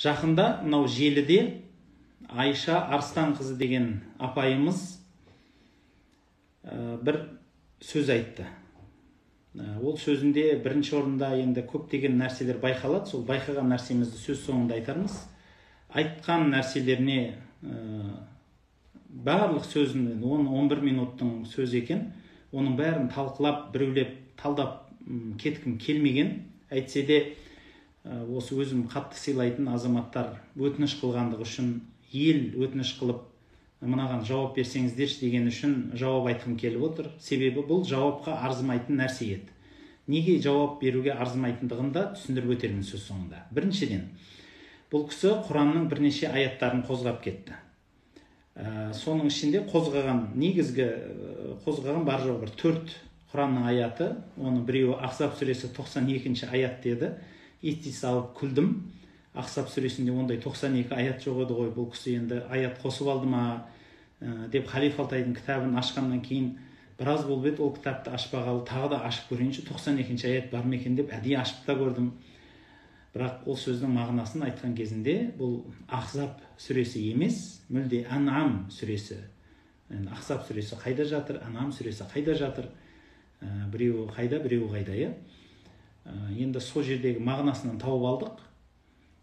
Жақында мынау желіде Айша Арыстанқызы деген апайымыз бір сөз айтты. Ол сөзінде бірінші орында енді көптеген нәрселер байқалады. Сол байқаған нәрсемізді сөз соңында айтармыз. Айтқан нәрселеріне барлық сөзін 10-11 минуттың сөзі екен, оның бәрін талқылап, біреулеп, талдап кеткім келмеген. Әйтсе де осы өзім қатты сыйлайтын азаматтар өтініш қылғандығы үшін, ел өтініш қылып мынаған жауап берсеңіздерші деген үшін жауап айтқым келіп отыр. Себебі бұл жауапқа арзымайтын нәрсе еді. Неге жауап беруге арзымайтындығын да түсіндіріп өтермін сөз соңында. Біріншіден, бұл кісі Құранның бірнеше аяттарын қозғап кетті. Соның ішінде қозғаған, негізгі қозғаған бар жоғы бір 4 Құранның аяты. Оның біреуі Ахзаб сүресі 92-ші аят деді. Ести салып күлдім. Ахзаб сүресінде ондай 92 аят жоқ еді ғой, бұл кісі енді аят қосып алды ма деп Халиф Алтайдың кітабын ашқаннан кейін біраз болып еді, ол кітапты ашпағалы тағы да ашып көрейінші, 92-ші аят бар ма екен деп әдейі ашып та көрдім. Бірақ ол сөздің мағынасын айтқан кезінде бұл Ахзаб сүресі емес, мүлде Анам сүресі. Енді Ахзаб сүресі қайда жатыр, Анам сүресі қайда жатыр, біреуі қайда, біреуі қайда, иә? Енді сол жердегі мағынасынан тауып алдық.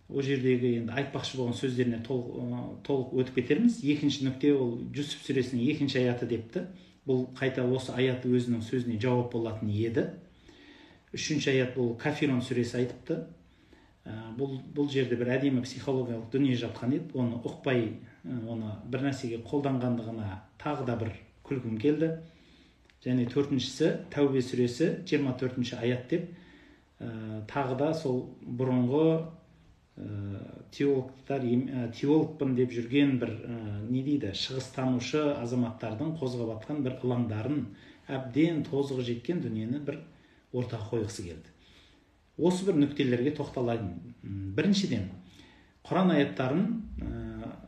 Ол жердегі енді айтпақшы болған сөздеріне толық өтіп кетерміз. Екінші нүкте ол Жүсіп сүресінің екінші аяты депті. Бұл қайта осы аят өзінің сөзіне жауап болатын еді. Үшінші аят бұл Кафирон сүресі айтыпты. Бұл жерде бір әдемі психологиялық дүние жатқан еді. Оны ұқпай, оны бір нәрсеге қолданғандығына тағы да бір күлкім келді. Және төртіншісі Тәубе сүресі 24-ші аят деп, тағы да сол бұрынғы теологтар, теологпын деп жүрген бір не дейді, шығыстанушы азаматтардың қозғап атқан бір ылаңдарын, әбден тозығы жеткен дүниені бір ортаға қойғысы келді. Осы бір нүктелерге тоқталайын. Біріншіден, Құран аяттарын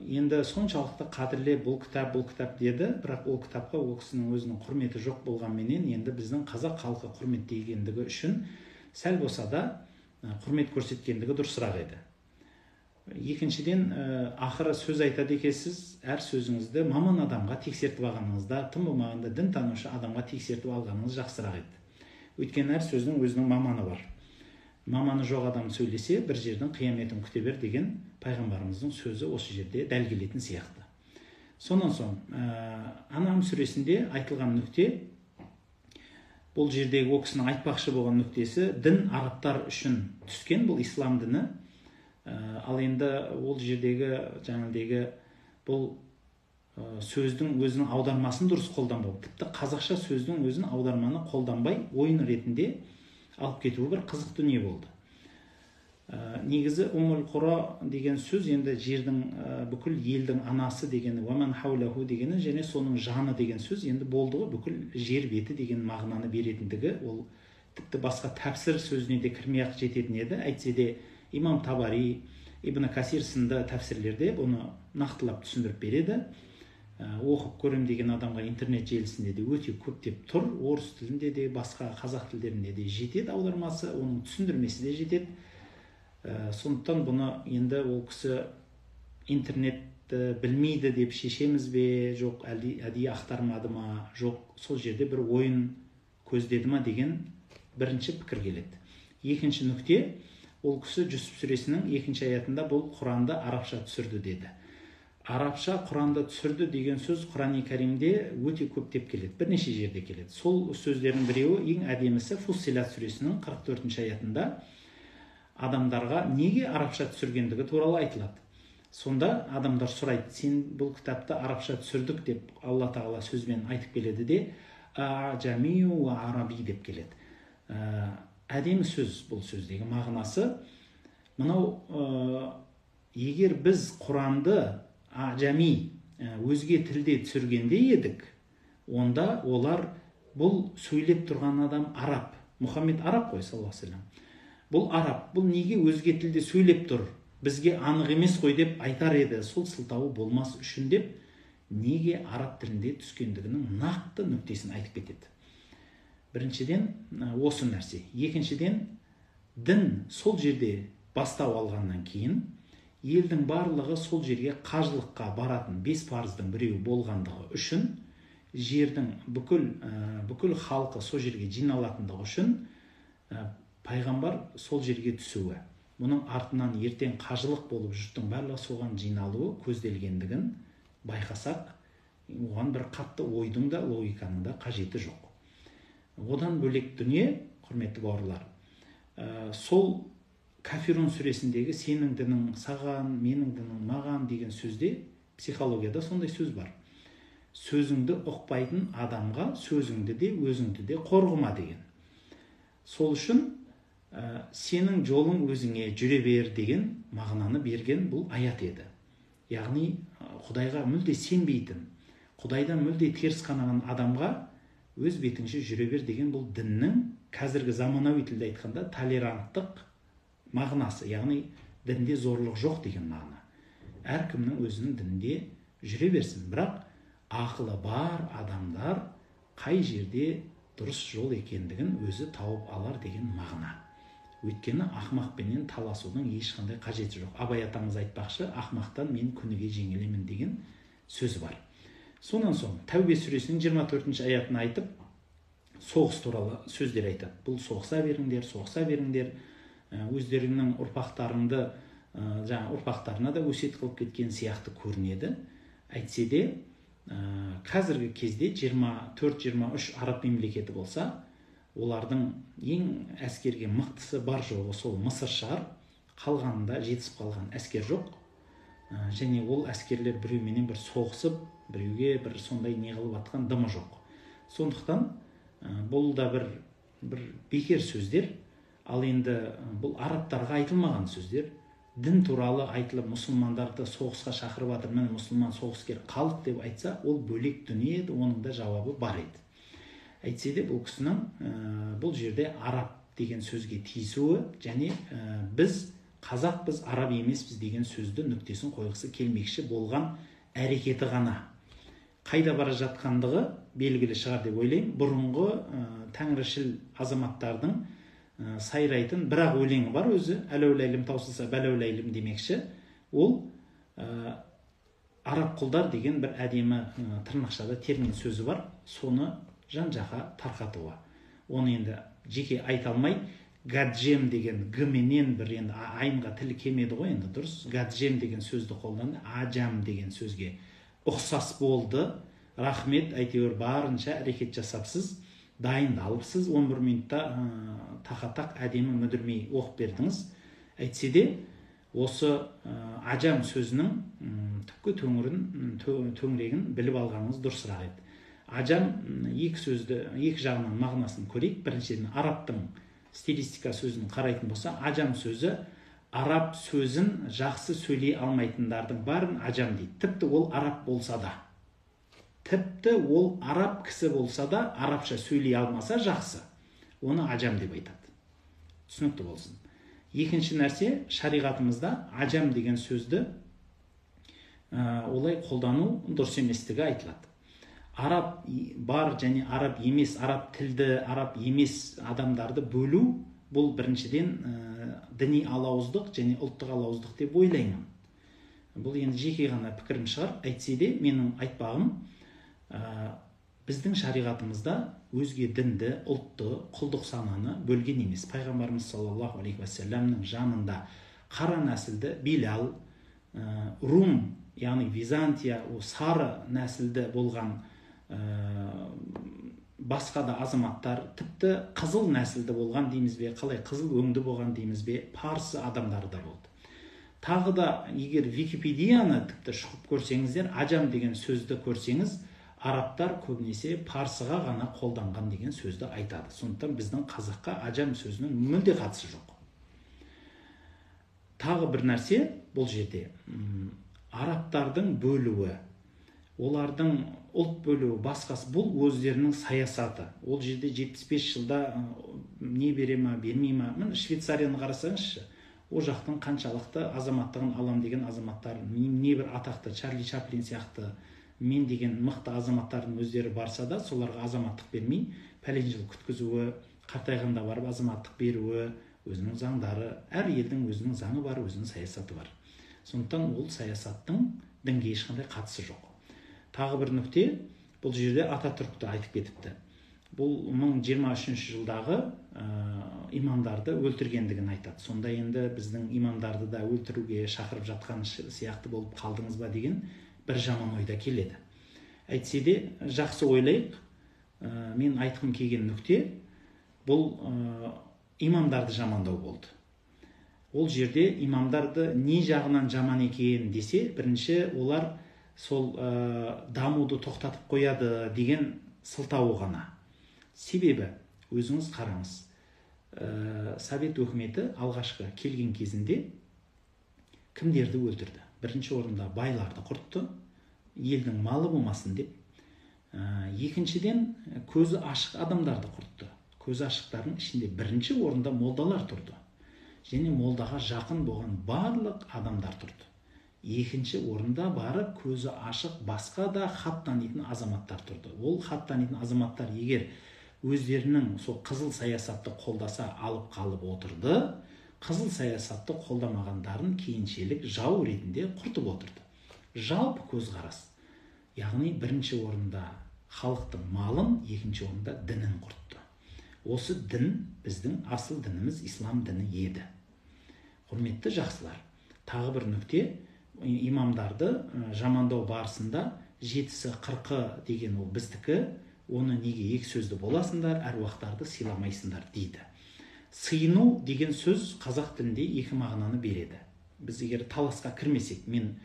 енді соншалықты қадірлеп бұл кітап, бұл кітап деді, бірақ ол кітапқа ол кісінің өзінің құрметі жоқ болғанменен енді біздің қазақ халқы құрметтегендігі үшін сәл болса да құрмет көрсеткендігі дұрысырақ еді. Екіншіден, ақыры сөз айтады екенсіз, әр сөзіңізді маман адамға тексертіп алғаныңызда, тым болмағанда дін танушы адамға тексертіп алғаныңыз жақсырақ еді. Өйткені әр сөздің өзінің маманы бар. Маманы жоқ адам сөйлесе, бір жердің қияметін күте бер деген пайғамбарымыздың сөзі осы жерде дәл келетін сияқты. Сонан соң, Анам сүресінде айтылған нүкте, бұл жердегі ол кісінің айтпақшы болған нүктесі дін арабтар үшін түскен, бұл ислам діні. Ал енді ол жердегі жаңағыдегі бұл сөздің өзінің аудармасын дұрыс қолданбау, тіпті қазақша сөздің өзін аударманы қолданбай ойын ретінде алып кетуі бір қызық дүние болды. Негізі Уммул Құра деген сөз енді жердің, бүкіл елдің анасы дегені, уаман хаулаху дегені және соның жаны деген сөз енді болды ғой, бүкіл жер беті деген мағынаны беретіндігі, ол тіпті басқа тәпсір сөзіне де кірмей ақ жететін еді. Әйтсе де Имам Табари, Ибн Касир сынды тәпсірлерде бұны нақтылап түсіндіріп береді. Оқып көрем деген адамға интернет желісінде де өте көптеп тұр, орыс тілінде де, басқа қазақ тілдерінде де жетеді аудармасы, оның түсіндірмесі де жетеді. Сондықтан бұны енді ол кісі интернетті білмейді деп шешеміз бе, жоқ әдейі ақтармады ма, жоқ сол жерде бір ойын көздеді ма деген бірінші пікір келеді. Екінші нүкте, ол кісі Жүсіп сүресінің екінші аятында бұл Құранды арабша түсірді деді. Арабша Құранды түсірді деген сөз Құрани Кәрімде өте көптеп келеді, бірнеше жерде келеді. Сол сөздердің біреуі, ең әдемісі Фуссилат сүресінің 44-ші аятында адамдарға неге арабша түсіргендігі туралы айтылады. Сонда адамдар сұрайды, сен бұл кітапты арабша түсірдік деп Алла Тағала сөзбен айтып келеді де, ажамию уа араби деп келеді. Әдемі сөз бұл сөздегі мағынасы. Мынау егер біз Құранды ажами өзге тілде түсіргенде едік, онда олар бұл сөйлеп тұрған адам араб, Мұхаммед араб қой саллаллаху алейхи вассалам. Бұл араб, бұл неге өзге тілде сөйлеп тұр, бізге анық емес қой деп айтар еді. Сол сылтауы болмас үшін деп неге араб тілінде түскендігінің нақты нүктесін айтып кетеді. Біріншіден осы нәрсе. Екіншіден, дін сол жерде бастау алғаннан кейін Елдің барлығы сол жерге қажылыққа баратын 5 парыздың біреуі болғандығы үшін, жердің бүкіл халқы сол жерге жиналатындығы үшін пайғамбар сол жерге түсуі, бұның артынан ертең қажылық болып жұрттың барлығы соған жиналуы көзделгендігін байқасақ, оған бір қатты ойдың да логиканың да қажеті жоқ. Одан бөлек дүние, құрметті бауырлар, сол Кафирун сүресіндегі сенің дінің саған, менің дінің маған деген сөзде психологияда сондай сөз бар. Сөзіңді ұқпайтын адамға сөзіңді де өзіңді де қорғыма деген. Сол үшін сенің жолың өзіңе жүре бер деген мағынаны берген бұл аят еді. Яғни Құдайға мүлде сенбейтін, Құдайдан мүлде теріс қанаған адамға өз бетіңше жүре бер деген бұл діннің қазіргі заманауи тілде айтқанда толеранттық мағынасы, яғни дінде зорлық жоқ деген мағына. Әркімнің өзінің дінінде жүре берсін, бірақ ақылы бар адамдар қай жерде дұрыс жол екендігін өзі тауып алар деген мағына. Өйткені ақмақпенен таласудың ешқандай қажеті жоқ. Абай атамыз айтпақшы, ақмақтан мен күніге жеңілемін деген сөзі бар. Сонан соң Тәубе сүресінің 24-ші аятын айтып, соғыс туралы сөздер айтады. Бұл соғыса беріңдер, соғыса беріңдер, өздеріңнің ұрпақтарыңды, жаңа ұрпақтарына да өсиет қылып кеткен сияқты көрінеді. Әйтсе де, қазіргі кезде 24-23 араб мемлекеті болса, олардың ең әскерге мықтысы бар жоғы сол Мысыр шығар, қалғанында жетісіп қалған әскер жоқ. Және ол әскерлер біреуменен бір соғысып, біреуге бір сондай не қылып атқан дымы жоқ. Сондықтан бұл да бір бекер сөздер. Ал енді бұл арабтарға айтылмаған сөздер. Дін туралы айтылып, мұсылмандарды соғысқа шақырып жатыр, міне мұсылман соғыскер халық деп айтса, ол бөлек дүние еді, оның да жауабы бар еді. Әйтсе де бұл кісінің бұл жерде араб деген сөзге тиісуі және біз қазақпыз, араб емеспіз деген сөзді нүктесін қойғысы келмекші болған әрекеті ғана. Қайда бара жатқандығы белгілі шығар деп ойлаймын. Бұрынғы тәңіршіл азаматтардың сайрайтын бірақ өлеңі бар өзі, әләуләйлім таусылса бәләуләйлім демекші. Ол араб құлдар деген бір әдемі тырнақшада термин сөзі бар, соны жан-жаққа тарқатуы. Оны енді жеке айта алмай, гаджем деген г-менен бір енді айынға тілі келмеді ғой енді, дұрыс. Гаджем деген сөзді қолданды, ажам деген сөзге ұқсас болды. Рахмет, әйтеуір барынша әрекет жасапсыз, дайындалыпсыз, 11 минутта тақатақ әдемі мүдірмей оқып бердіңіз. Әйтсе де осы ажам сөзінің түпкі төңірегін біліп алғаныңыз дұрысырақ еді. Ажам екі сөзді, екі жағынан мағынасын көрейік. Біріншіден, арабтың стилистика сөзін қарайтын болса, ажам сөзі араб сөзін жақсы сөйлей алмайтындардың барын ажам дейді. Тіпті ол араб болса да, тіпті ол араб кісі болса да, арабша сөйлей алмаса жақсы, оны ажам деп айтады. Түсінікті болсын. Екінші нәрсе, шариғатымызда ажам деген сөзді олай қолдану дұрыс еместігі айтылады. Араб бар және араб емес, араб тілді, араб емес адамдарды бөлу, бұл біріншіден діни алауыздық және ұлттық алауыздық деп ойлаймын. Бұл енді жеке ғана пікірім шығар. Әйтсе де менің айтпағым, біздің шариғатымызда өзге дінді, ұлтты, құлдық сананы бөлген емес. Пайғамбарымыз саллаллаху алейхи уассаламның жанында қара нәсілді Билал, Рум, яғни Византия, сары нәсілді болған басқа да азаматтар, тіпті қызыл нәсілді болған дейміз бе, қалай қызыл өңді болған дейміз бе, парсы адамдары да болды. Тағы да егер Википедияны тіпті шұқып көрсеңіздер, ажам деген сөзді көрсеңіз, арабтар көбінесе парсыға ғана қолданған деген сөзді айтады. Сондықтан біздің қазаққа ажам сөзінің мүлде қатысы жоқ. Тағы бір нәрсе бұл жерде арабтардың бөлуі, олардың ұлт бөлуі, басқасы, бұл өздерінің саясаты. Ол жерде 75 жылда не бере ма, бермей ма. Міне Швейцарияны қарасаңызшы, ол жақтың қаншалықты азаматтығын алам деген азаматтар, не бір атақты Чарли Чаплин сияқты мен деген мықты азаматтардың өздері барса да, соларға азаматтық бермей, пәлен жыл күткізуі, қартайғанда барып азаматтық беруі, өзінің заңдары, әр елдің өзінің заңы бар, өзінің саясаты бар. Сондықтан ол саясаттың дінге ешқандай қатысы жоқ. Тағы бір нүкте, бұл жерде Ататүркті айтып кетіпті. Бұл 1023 жылдағы имамдарды өлтіргендігін айтады. Сонда енді біздің имамдарды да өлтіруге шақырып жатқан сияқты болып қалдыңыз ба деген бір жаман ойда келеді. Әйтсе де жақсы ойлайық. Мен айтқым келген нүкте бұл имамдарды жамандау болды. Ол жерде имамдарды не жағынан жаман екен десе, бірінші олар сол дамуды тоқтатып қояды деген сылтауы ғана. Себебі өзіңіз қараңыз, Совет өкіметі алғашқы келген кезінде кімдерді өлтірді? Бірінші орында байларды құртты, елдің малы болмасын деп. Екіншіден көзі ашық адамдарды құртты. Көзі ашықтардың ішінде бірінші орында молдалар тұрды. Және молдаға жақын болған барлық адамдар тұрды. Екінші орында барып көзі ашық басқа да хат танитын азаматтар тұрды. Ол хат танитын азаматтар егер өздерінің сол қызыл саясатты қолдаса алып қалып отырды, қызыл саясатты қолдамағандарын кейіншелік жау ретінде құртып отырды. Жалпы көзқарас. Яғни бірінші орында халықтың малын, екінші орында дінін құртты. Осы дін біздің асыл дініміз ислам діні еді. Құрметті жақсылар, тағы бір нүкте, имамдарды жамандау барысында 7-сі 40-ы деген ол біздікі, оны неге екі сөзді боласыңдар, әруақтарды сыйламайсыңдар дейді. Сыйыну деген сөз қазақ тілінде екі мағынаны береді. Біз егер таласқа кірмесек, мен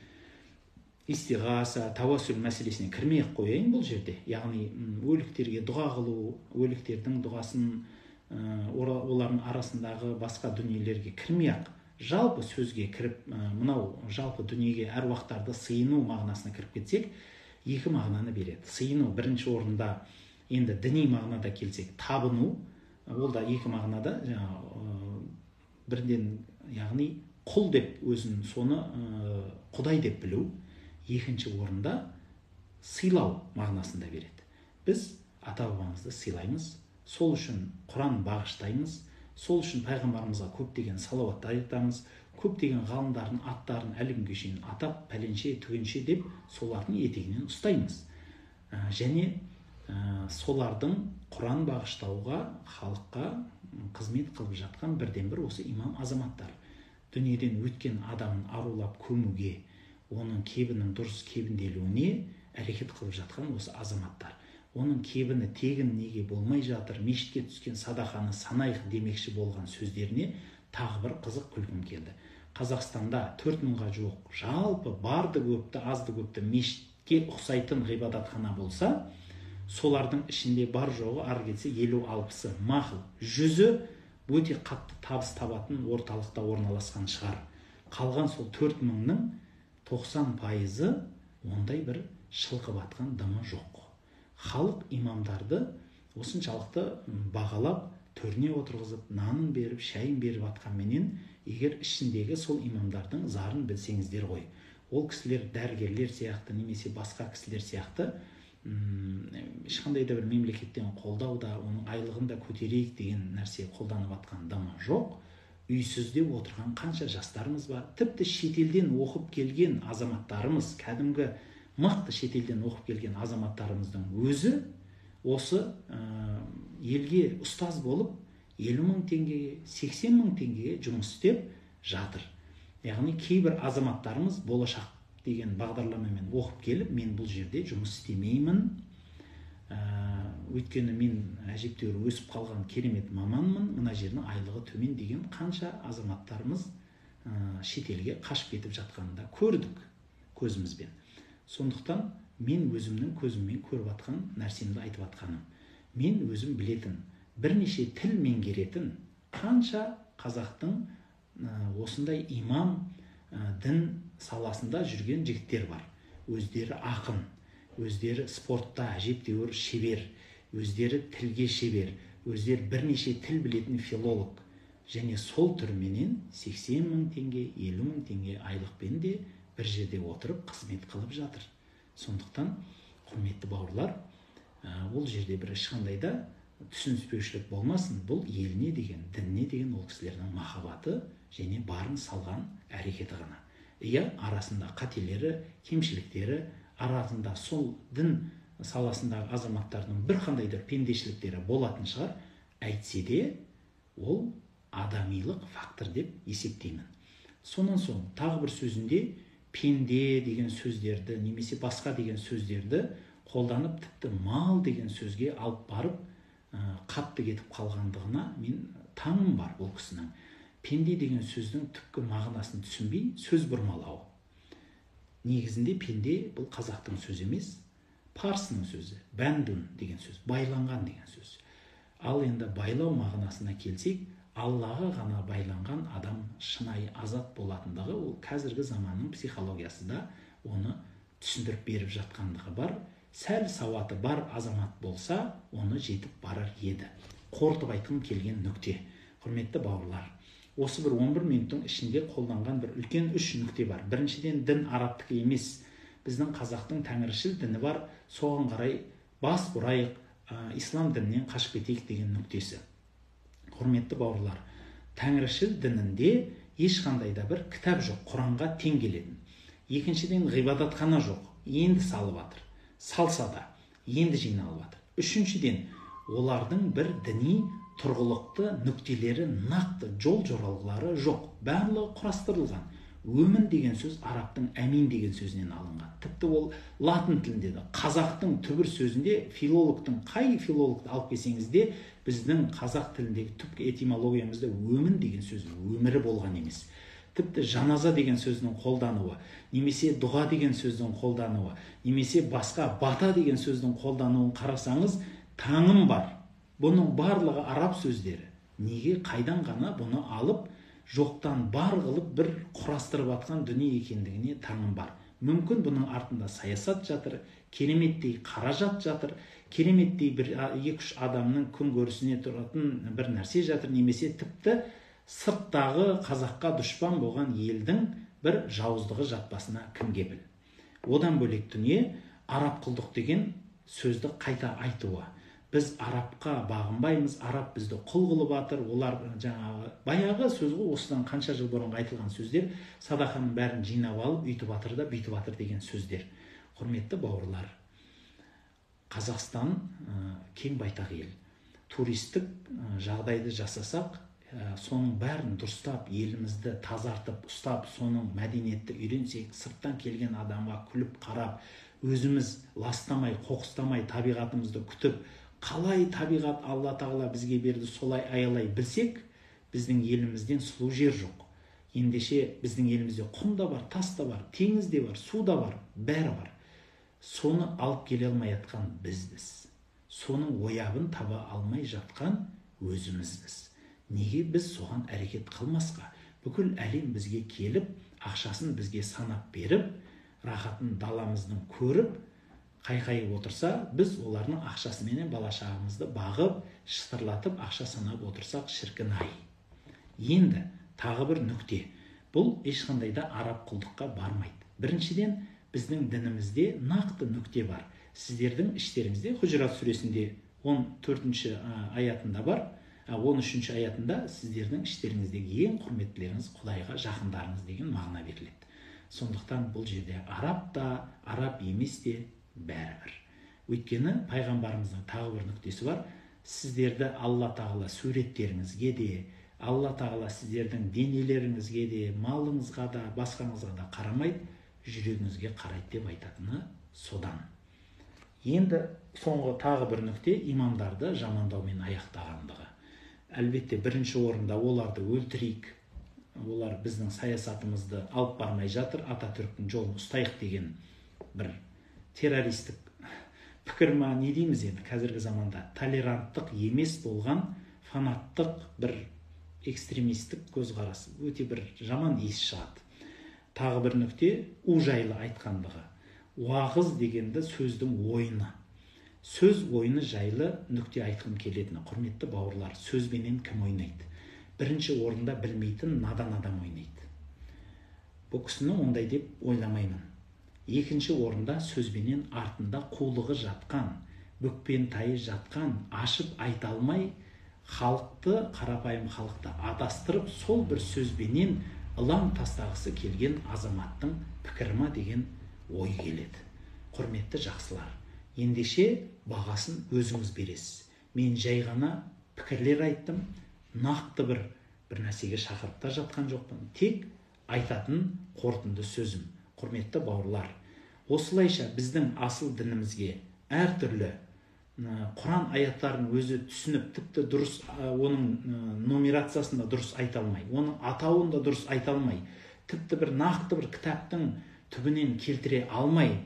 истиғаса, тауассул мәселесіне кірмей ақ қояйын бұл жерде. Яғни өліктерге дұға қылу, өліктердің дұғасын, олардың арасындағы басқа дүниелерге кірмей ақ, жалпы сөзге кіріп, мынау жалпы дүниеге әруақтарды сыйыну мағынасына кіріп кетсек, екі мағынаны береді. Сыйыну бірінші орында, енді діни мағынада келсек, табыну, ол да екі мағынада, жаңағы бірден, яғни құл деп өзін соны құдай деп білу, екінші орында сыйлау мағынасында береді. Біз ата-бабамызды сыйлаймыз, сол үшін Құран бағыштаймыз, сол үшін пайғамбарымызға көптеген салауаттар айтамыз, көптеген ғалымдардың аттарын әлі күнге шейін атап, пәленше, түгенше деп солардың етегінен ұстаймыз. Және солардың Құран бағыштауға, халыққа қызмет қылып жатқан бірден-бір осы имам азаматтар. Дүниеден өткен адамын арулап көмуге, оның кебінің дұрыс кебінделуіне әрекет қылып жатқан осы азаматтар. Оның кебіні тегін неге болмай жатыр, мешітке түскен садақаны санайық демекші болған сөздеріне тағы бір қызық күлкім келді. Қазақстанда 4000-ға жуық жалпы барды көпті, азды көпті мешітке ұқсайтын ғибадатхана болса, солардың ішінде бар жоғы ары кетсе 50-60-ы мақұл, 100-і өте қатты табыс табатын орталықта орналасқан шығар. Қалған сол 4000-ның 90%-ы ондай бір шылқып атқан дымы жоқ. Халық имамдарды осыншалықты бағалап, төріне отырғызып, нанын беріп, шайын беріп атқанменен, егер ішіндегі сол имамдардың зарын білсеңіздер ғой. Ол кісілер дәрігерлер сияқты немесе басқа кісілер сияқты ешқандай да бір мемлекеттен қолдау да, оның айлығын да көтерейік деген нәрсе қолданып атқан дымы жоқ. Үйсіз деп отырған қанша жастарымыз бар. Тіпті шетелден оқып келген азаматтарымыз, кәдімгі мықты шетелден оқып келген азаматтарымыздың өзі осы елге ұстаз болып 50 мың теңгеге, 80 мың теңгеге жұмыс істеп жатыр. Яғни кейбір азаматтарымыз болашақ деген бағдарламамен оқып келіп, мен бұл жерде жұмыс істемеймін, өйткені мен әжептәуір өсіп қалған керемет маманмын, мына жердің айлығы төмен деген қанша азаматтарымыз шетелге қашып кетіп жатқанын да көрдік көзімізбен. Сондықтан мен өзімнің көзіммен көріп атқан нәрсемді айтып атқаным. Мен өзім білетін, бірнеше тіл меңгеретін қанша қазақтың осындай имам дін саласында жүрген жігіттер бар. Өздері ақын, өздері спортта әжептәуір шебер, өздері тілге шебер, өздері бірнеше тіл білетін филолог. Және сол түрменен 80 мың теңге, 50 мың теңге айлықпен де бір жерде отырып қызмет қылып жатыр. Сондықтан, құрметті бауырлар, ол жерде бір ешқандай да түсініспеушілік болмасын. Бұл еліне деген, дініне деген ол кісілердің махаббаты және барын салған әрекеті ғана. Иә, арасында қателері, кемшіліктері, арасында сол дін саласындағы азаматтардың бір қандай да пендешіліктері болатын шығар, әйтсе де ол адамилық фактор деп есептеймін. Сонан соң тағы бір сөзінде пенде деген сөздерді немесе басқа деген сөздерді қолданып, тіпті мал деген сөзге алып барып қатты кетіп қалғандығына мен таңым бар. Бұл кісінің пенде деген сөздің түпкі мағынасын түсінбей сөз бұрмалауы. Негізінде пенде бұл қазақтың сөзі емес, парсының сөзі, бәндун деген сөз, байланған деген сөз. Ал енді байлау мағынасына келсек, Аллаға ғана байланған адам шынайы азат болатындығы, ол қазіргі заманның психологиясы да оны түсіндіріп беріп жатқандығы бар. Сәл сауаты бар азамат болса, оны жетіп барар еді. Қорытып айтқым келген нүкте, құрметті бауырлар, осы бір 11 минуттың ішінде қолданған бір үлкен үш нүкте бар. Біріншіден, дін арабтікі емес, біздің қазақтың тәңіршіл діні бар, соған қарай бас бұрайық, ислам дінінен қашып кетейік деген нүктесі. Құрметті бауырлар, тәңіршіл дінінде ешқандай да бір кітап жоқ, Құранға тең келетін. Екіншіден, ғибадатхана жоқ, енді салып жатыр, салса да енді жиналып жатыр. Үшіншіден, олардың бір діни тұрғылықты нүктелері, нақты жол жоралғылары жоқ, барлығы құрастырылған. Өмін деген сөз арабтың әмин деген сөзінен алынған. Тіпті ол латын тілінде де, қазақтың түбір сөзінде, филологтың, қай филологты алып келсеңіз де, біздің қазақ тіліндегі түпкі этимологиямызда өмін деген сөз өмірі болған емес. Тіпті жаназа деген сөздің қолдануы, немесе дұға деген сөздің қолдануы, немесе басқа бата деген сөздің қолдануын қарасаңыз, таңым бар. Бұның барлығы араб сөздері. Неге, қайдан ғана бұны алып, жоқтан бар қылып бір құрастырып атқан дүние екендігіне таңым бар. Мүмкін бұның артында саясат жатыр, кереметтей қаражат жатыр, кереметтей бір екі-үш адамның күн көрісіне тұратын бір нәрсе жатыр, немесе тіпті сырттағы қазаққа дұшпан болған елдің бір жауыздығы жатпасына кім кепіл. Одан бөлек дүние, араб құлдық деген сөзді қайта айтуы. Біз арабқа бағынбаймыз, араб бізді құл қылып жатыр. Олар жаңағы баяғы сөз ғой, осыдан қанша жыл бұрын айтылған сөздер, садақаның бәрін жинап алып, үйтіп жатыр да, бүйтіп жатыр деген сөздер. Құрметті бауырлар, Қазақстан кең байтақ ел. Туристік жағдайды жасасақ, соның бәрін дұрыстап, елімізді тазартып, ұстап, соның мәдениетті үйренсек, сырттан келген адамға күліп қарап, өзіміз ластамай, қоқыстамай, табиғатымызды күтіп, қалай табиғат Алла тағала бізге берді, солай аялай білсек, біздің елімізден сұлу жер жоқ. Ендеше біздің елімізде құм да бар, тас та бар, теңіз де бар, су да бар, бәрі бар. Соны алып келе алмай жатқан бізбіз. Соның оябын таба алмай жатқан өзімізбіз. Неге біз соған әрекет қылмасқа? Бүкіл әлем бізге келіп, ақшасын бізге санап беріп, рахатын даламыздың көріп, қайқайып отырса, біз олардың ақшасыменен бала шағамызды бағып, шытырлатып ақша санап отырсақ, шіркін ай. Енді тағы бір нүкте. Бұл ешқандай да араб құлдыққа бармайды. Біріншіден, біздің дінімізде нақты нүкте бар. Сіздердің іштеріңізде Хужурат сүресінде 14-ші аятында бар, 13-ші аятында сіздердің іштеріңіздегі ең құрметтілеріңіз Құдайға жақындарыңыз деген мағына беріледі. Сондықтан бұл жерде араб та, араб емес те бәрібір. Өйткені пайғамбарымыздың тағы бір нүктесі бар. Сіздерді Алла тағала суреттеріңізге де, Алла тағала сіздердің денелеріңізге де, малыңызға да, басқаңызға да қарамайды, жүрегіңізге қарайды деп айтатыны содан. Енді соңғы тағы бір нүкте, имамдарды жамандаумен аяқтағандығы. Әлбетте бірінші орында оларды өлтірейік, олар біздің саясатымызды алып бармай жатыр, Ататүріктің жолын ұстайық деген бір террористік пікір ма, не дейміз енді қазіргі заманда, толеранттық емес болған фанаттық бір экстремистік көзқарас, өте бір жаман иіс шығады. Тағы бір нүкте, у жайлы айтқандығы. Уағыз дегенді сөздің ойыны. Сөз ойыны жайлы нүкте айтқым келетіні. Құрметті бауырлар, сөзбенен кім ойнайды? Бірінші орында білмейтін надан адам ойнайды. Бұл кісіні ондай деп ойламаймын. Екінші орында сөзбенен артында қулығы жатқан, бүкпен тайы жатқан, ашып айта алмай, халықты, қарапайым халықты адастырып, сол бір сөзбенен ылаң тастағысы келген азаматтың пікірі ма деген ой келеді. Құрметті жақсылар, ендеше бағасын өзіңіз бересіз. Мен жай ғана пікірлер айттым, нақты бір нәрсеге шақырып та жатқан жоқпын. Тек айтатын қорытынды сөзім. Құрметті бауырлар, осылайша біздің асыл дінімізге әртүрлі Құран аяттарын өзі түсініп, тіпті дұрыс оның нумерациясын да дұрыс айта алмай, оның атауын да дұрыс айта алмай, тіпті бір нақты бір кітаптың түбінен келтіре алмай,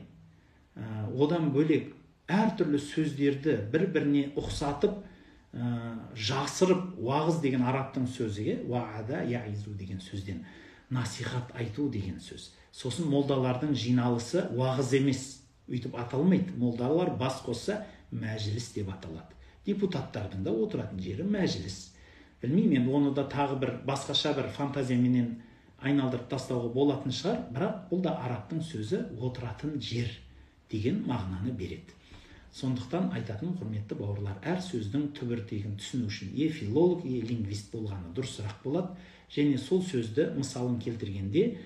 одан бөлек әртүрлі сөздерді бір-біріне ұқсатып, жасырып, уағыз деген арабтың сөзі, уағада яизу деген сөзден насихат айту деген сөз. Сосын молдалардың жиналысы уағыз емес, өйтіп аталмайды. Молдалар бас қосса мәжіліс деп аталады. Депутаттардың да отыратын жері мәжіліс. Білмеймін, енді оны да тағы бір басқаша бір фантазияменен айналдырып тастауға болатын шығар, бірақ бұл да арабтың сөзі отыратын жер деген мағынаны береді. Сондықтан айтатын, құрметті бауырлар, әр сөздің түбір тегін түсіну үшін е филолог, е лингвист болғаны дұрысырақ болады. Және сол сөзді мысалын келтіргенде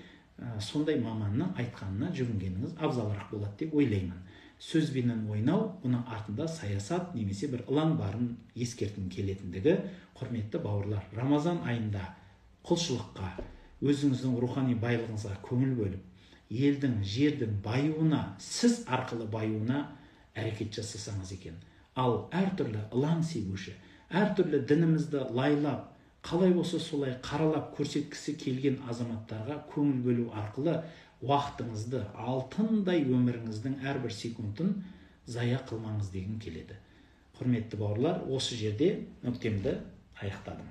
сондай маманның айтқанына жүгінгеніңіз абзалырақ болады деп ойлаймын. Сөзбенен ойнау, бұның артында саясат немесе бір ылаң барын ескерткім келетіндігі. Құрметті бауырлар, Рамазан айында құлшылыққа, өзіңіздің рухани байлығыңызға көңіл бөліп, елдің, жердің баюына, сіз арқылы баюына әрекет жасасаңыз екен. Ал әртүрлі ылаң себуші, әртүрлі дінімізді лайлап, қалай болса солай қаралап көрсеткісі келген азаматтарға көңіл бөлу арқылы уақытыңызды, алтындай өміріңіздің әрбір секундын зая қылмаңыз дегім келеді. Құрметті бауырлар, осы жерде нүктемді аяқтадым.